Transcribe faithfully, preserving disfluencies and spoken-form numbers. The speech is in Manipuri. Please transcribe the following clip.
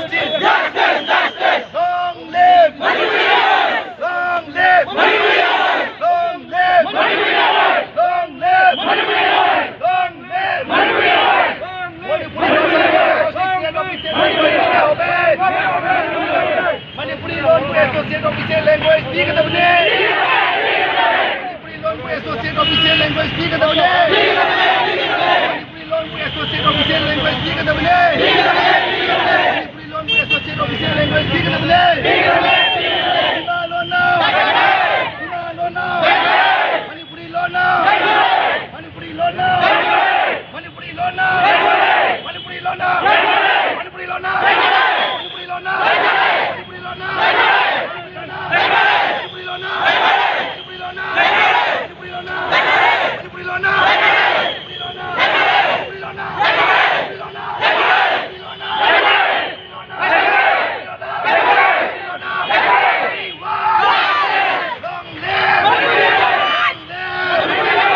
Long live! Long live! Long live! Long live! Long live! Manipuri ꯂꯣꯟꯕꯨ associate official language ꯄꯤꯒꯗꯕꯅꯤ꯫ ꯃꯅꯤꯄꯨꯔꯤ ꯂꯣꯟꯕꯨ associate official language ꯄꯤꯒꯗꯕꯅꯤ꯫ ꯃꯅꯤꯄꯨꯔꯤ ꯂꯣꯟꯕꯨ associate official language ꯄꯤꯒꯗꯕꯅꯤ꯫ ꯃꯅꯤꯄꯨꯔꯤ ꯂꯣꯟꯕꯨ associate official language ꯄꯤꯒꯗꯕꯅꯤ꯫